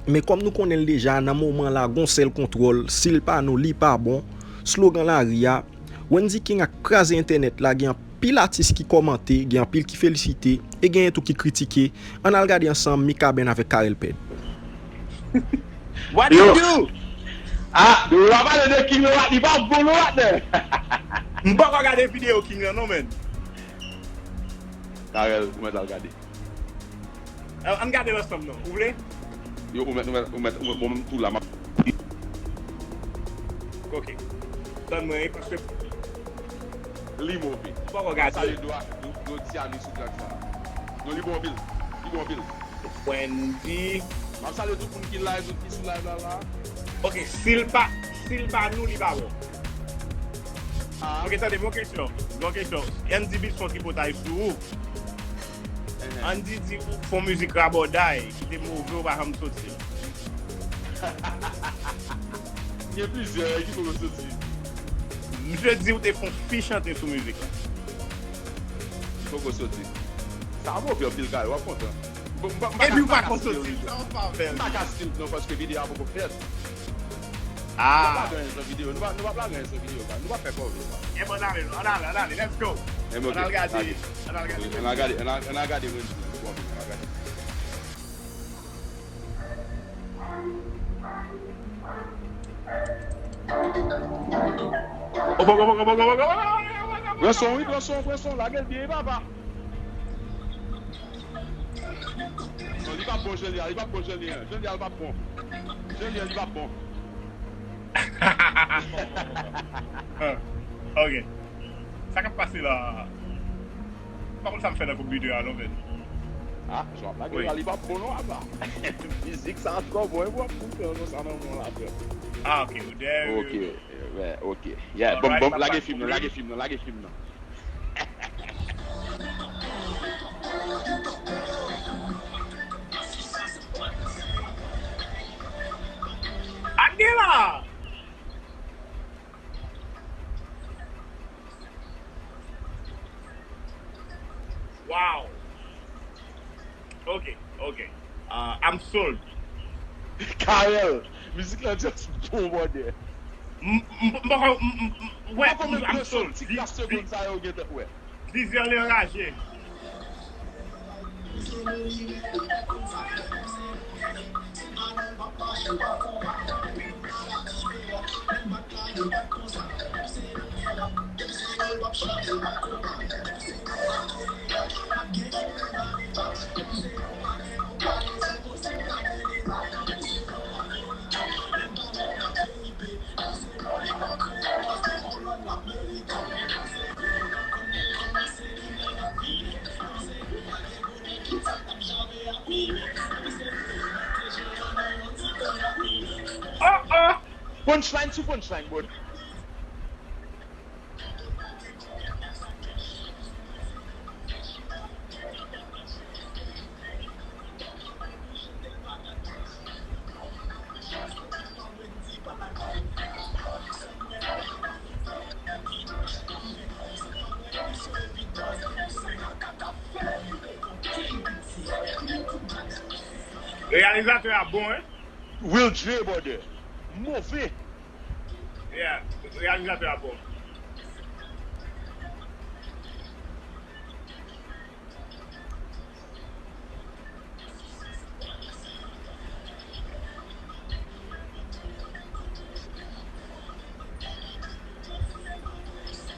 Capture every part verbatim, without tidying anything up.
Men kòm nou konnen l deja, nan moman la, gon sèl kontwòl, si l pa nou, li pa bon. Slogan lari a, Wendy King ap kraze entènèt la, gen anpil atis ki kòmante, gen anpil ki felisite, e genyen tou ki kritike. Ann al gade ansanm Mikaben avèk Carel Pèd. What you do? Ah, nou pa pale de King Lorat, li pa bon Lorat nè. M poko gade videyo King lan non, menn. Carel, ou mèt al gade. Ann gade l ansanm non, ou vle? Yo, ou mèt, ou mèt, ou mèt, ou mèt, bon, m tou la, m ap. Ok. Tann mwen, wi, paske. Li move. M poko gade. Salye do, do, do Tiani sou track sa. Non, li bon anpil. Li bon anpil. Wendy. M ap salye tout moun ki live, tout ki sou live la la. Ok, si l pa, si l pa nou, li pa bon. Ah. Ok, tande, bon kesyon. Bon kesyon. Andy Beats fè yon tripotay sou ou. Andy di ou fè yon mizik rabòday ki te move, ou pa janm soti l. Gen plizyè ki poko soti. Misye di ou te fè yon fi chante sou mizik la. Li poko soti. Sa move anpil, Carel, w ap kontan. Epi ou pa konn soti l, sa w ap fè avè l? M pa ka stil non, paske videyo a poko fèt. Ah. Nou p ap lage anyen sou videyo. Nou p ap, nou p ap lage anyen sou videyo, guys. Nou p ap fè kòve, guys. Ebyen, ann ale, ann ale, ann ale, let's go. Ebyen, ok. Ann al gade, ann al gade. Ann al gade, ann al, ann al gade Wendy. Bon, ann al gade. Pran son, wi, pran son, pran son. Lage l byen, wi, papa. Non, li p ap bon, jan l ye a, li p ap bon, jan l ye a. Jan l ye a, li p ap bon. Jan l ye a, li p ap bon. Ah, ok. Sa k ap pase la? M pa konn sa m fè nan koup videyo a non, men. Ah, jan w ap lage la, li p ap bon non, apa. Mizik sa a twò bon, e pou w ap fout fè konsa nan men w la, frè. Ah, ok. Ok, yeah, ok. Yeah, bon, bon, lage fim nan, lage fim nan, lage fim nan. Anye la! Wow. Ok, ok. Uh, I'm sold. Carel, mizik la just bon, brother. M, m, m, m, m, m, wè, I'm sold. Ti kras segonn sa yo gentan, wè. Vizyèl enraje. Oh, oh! Punchline sou punchline, bro. Reyalizatè a bon, hein? Will J, brother. Move. Yeah, reyalizatè a bon.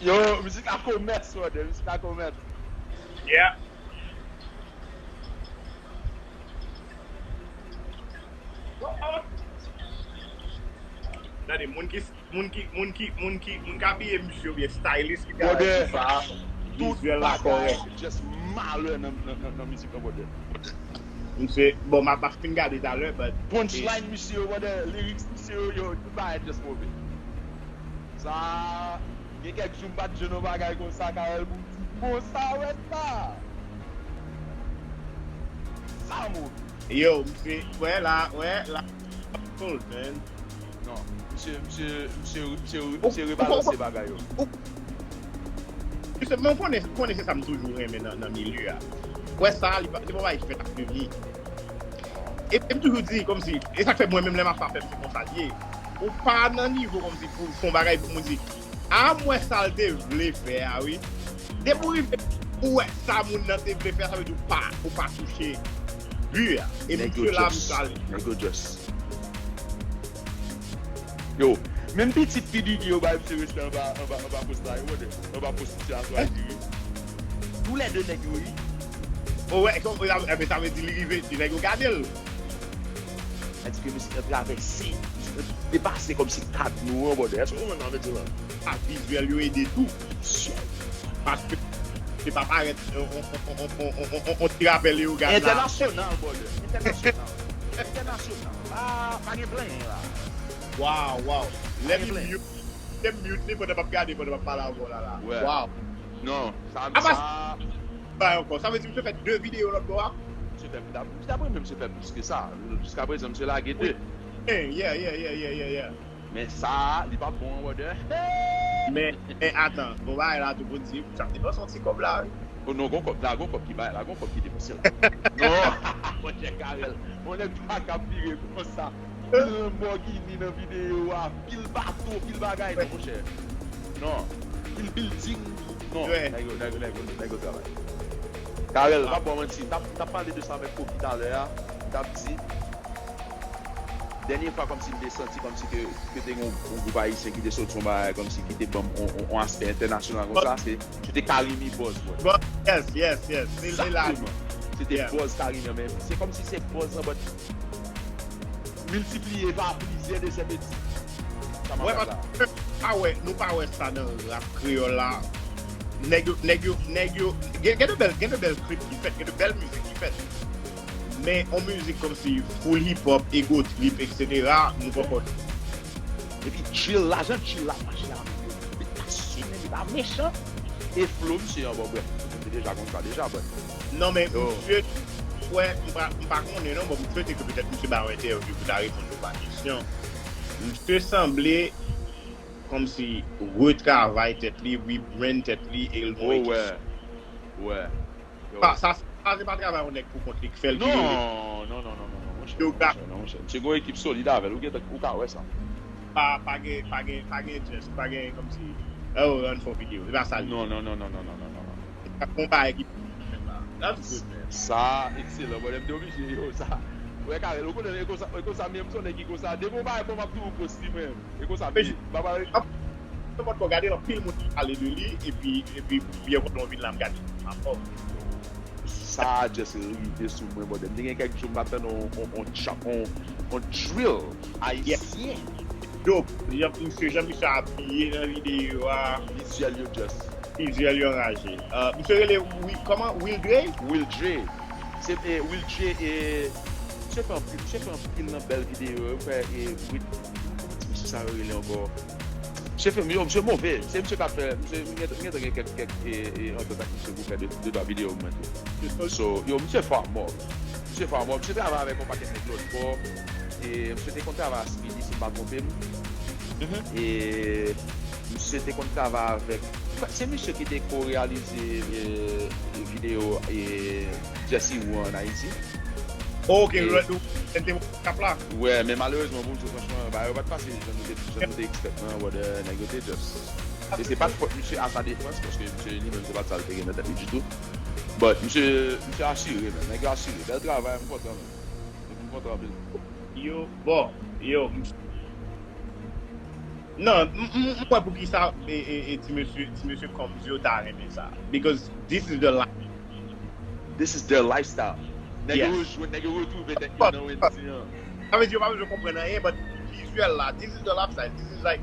Yo, mizik la komès, brother. Mizik la komès. Yeah. Oh, oh. Tande, moun ki, moun ki, moun ki, moun ki, moun k abiye misye oubyen stylist ki travay sou sa, vizyèl la kòrèk. Just malè nan, nan, nan, nan mizik lan, brother. Misye, bon, m ap, m ap fin gade talè, but punchline misye yo, brother, lyrics misye yo, yo, tout bagay just move. Sa, gen kèk jou m pa t jwenn yon bagay konsa, Carel, pou m di, bon, sa wè sa. Sa move. Yo, misye, wè la, wè la. Cool, man. Non, misye, misye, misye, misye, misye rebalanse bagay yo. Misye, men w konnen, konnen se sa m toujou renmen nan, nan milye a. Wè sa, li pa, li pa bay fèt ak fini. e, e m toujou di, kòmsi, e sa k fè mwen menm lè m ap fè afè m, se konsa l ye. Ou pa nan nivo kòmsi pou fè yon bagay pou moun di, a, m wè sa l te vle fè a, wi. Depi w rive, ou wè sa moun nan te vle fè a, sa vle di ou pa, ou pa touche bi a. E misye la, misye ale. Nèg yo just. Yo, menm pitit P Diddy yo bay misye respè anba, anba, anba post la, yo, brother. Anba post misye a swazi, wi. Toulède nèg yo, wi. O wè, e, e, sa vle di li rive, di nèg yo gade l. Sa di ke misye te travèse, misye te depase kòmsi kad nou an, brother. Èske w konprann sa m vle di la? A, vizyèl yo ede tou. Paske se pa parèt, on, on ti rapè Leogane la. Entènasyonal, brother. Entènasyonal. Entènasyonal. Pa, pa gen plenyen la. Waw, waw. Lè li mute, lè mute li pandan m ap gade, pandan m ap pale avè w la, la. Waw. Non, sa, sa. Bay ankò. Sa vle di misye fè de videyo lòt bò a? Misye fè, dap-, daprè mwen, misye fè plis ke sa. Jiskaprezan, misye lage de. Eh, yeah, yeah, yeah, yeah, yeah, yeah. Men sa, li pa bon, brother. Men, men atan, bon bagay la tou pou di, sa depanse yon ti kòb la, wi. Oh non, gon kòb, la, gon kòb ki bay, la, gon kòb ki depanse la. Non, monchè Carel, yon nèg pa ka vire konsa. Pil Lamborghini nan videyo a, pil bato, pil bagay, non, monchè. Non, pil building. Non, nèg yo, nèg yo, nèg yo, nèg yo travay. Carel, pa bon manti, m t ap, m t ap pale de sa avèk Koki talè a, m t ap di, dènye fwa kòmsi m te santi kòmsi ke, ke te gen yon, yon gwoup ayisyen ki te soti yon bagay kòmsi ki te ban m yon, yon, yon aspè entènasyonal konsa, se, se te Carimi Buzz, bro. Buzz, yes, yes, yes. Se, se la. Egzakteman. Se te Buzz Carimi an, men se kòmsi se Buzz lan, but miltipliye pa plizyè de sèt eti. Sa m ap gad la. Wè, paske nou pa wè, nou pa wè sa nan rap kreyòl la. Nèg yo, nèg yo, nèg yo, gen, gen de bèl, gen de bèl klip ki fèt, gen de bèl mizik ki fèt. Men yon mizik kòmsi full hip hop, ego trip, et cetera, nou poko. Epi drill, lajan drill la mache avèk yo. Li pa sou, men li pa mechan. E flow misye an, bon, brèf, nou te deja konn sa deja, but. Non, men misye, wè, m pa, m pa konnen non, but m swete ke petèt misye ba yon entèvyou pou ta reponn nou pa kesyon. Misye sanble kòmsi retravay tèt li, rebrand tèt li, e l gen yon ekip. Wè. Sa, sa, sa se pa travay yon nèg pou kont li k fè l ki rele. Non, non, non, non, non, non, monchè, monchè, non, monchè. Misye gen yon ekip solid avè l, ou gentan, ou ka wè sa. Pa, pa gen, pa gen, pa gen jest, pa gen kòmsi, oh, rann fè yon videyo, se pa sa l ye. Non, non, non. Se pa yon bagay ki fèt la. That's good, man. Sa, ekselan, mwen menm te oblije, yo, sa. Wè, Carel, ou konnen, e konsa, e konsa, menm se yon nèg ki konsa, depi yon bagay bon, m ap toujou post li, mwen. E konsa m ye. Baba, ap, ap, ap, gade anpil moun ki pale de li, epi, epi, byen kontan w vin la, m gade. M ap, oh. Sa just rive sou mwen, brother. M te gen kèk jou m pa t tande on, on, on, cha-, on, on drill ayisyen. Dope. Jan, misye, jan misye abiye nan videyo a. Vizyèl yo just. Vizyèl yo anraje. Euh, misye rele Wi-, kòman? Will Dre? Will Dre. Se, e, Will Dre, e, misye fè anpil, misye fè anpil nan bèl videyo. Yo fè, e, Will, kòman ti mesye sa yo rele ankò? Misye fè, yo, misye move. Se misye k ap fè, misye, m gen, m gentan gen kèk, kèk, e, e, antant ak misye pou fè de, de twa videyo pou mwen tou. So, yo, misye fò a mò. Misye fò a mò. Misye travay avèk yon pakèt nèg lòt bò. E, misye te konn travay ak Speedy, si m pa twonpe m. E, misye te konn travay avèk, se misye ki te ko-reyalize, e, videyo, e, Jesse Woo an Ayiti. Ok, e, lè nou te kap la. Wè, men malerezman, pou m di w franchman, bagay yo pa t pase jan nou te, jan nou te expect nan, brother, nèg yo te just. E se pa t fòt misye a sa defans, paske misye li menm se pa t sa l te gen nan tèt li ditou. But misye, misye asire, men. Nèg yo asire. Bèl travay, m kontan, men. M kontan anpil. Yo, bon, yo, m-, non, m, m, m wè poukisa, e, e, e, ti mesye, ti mesye Combs yo ta renmen sa. Because this is the life. This is their lifestyle. Nèg yo rejwenn, nèg yo retwouve tèt yo nan Wendyy an. Sa vle di yo pa bezwen konprann anyen, but vizyèl la, this is the lifestyle. This is like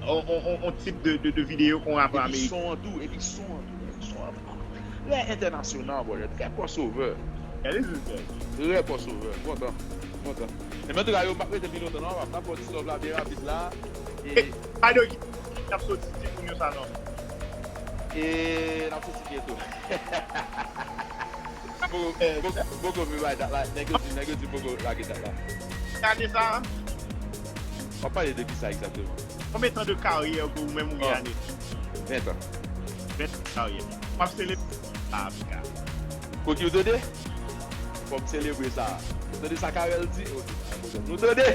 on, on, on, on tip de, de, de videyo ke w ap wè Ameriken. Epi son an tou, epi son an tou, son an tou. Trè entènasyonal, brother. Trè crossover. Yeah, this is good. Trè crossover. M kontan. M kontan. E men antouka, yo, m ap rete pi lontan non, m ap fè yon ti love la byen rapid la. E, by the way, ki, ki ap soti ti moun yo sa non? E n ap soti byento. Poko, poko, poko vin bay dat la. Nèg yo di, nèg yo di poko lage dat la. Gade sa. W ap pale de kisa egzakteman? Konbyen tan de karyè ke ou menm ou gen ane? Ven tan. Ven tan de karyè. W ap selebre sa, piga. Koki, ou tande? Fò m selebre sa. Tande sa Carel di? Ok, pa gen pwoblèm. Nou tande?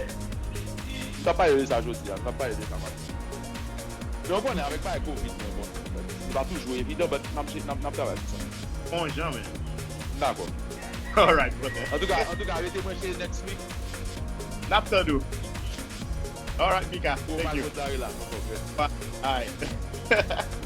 M t ap pale de sa jodi a, m t ap pale de sa maten. Men w konnen, avèk bagay covid, men bon, se pa toujou evidan, but n ap, n ap, n ap travay pou sa. On jan, men. M dakò. Alright, brother. Antouka, antouka, rete branche next week. N ap tande w. Alright, Mika. Pou w Thank pase you. yon soirée la. Bon, bon, Alright.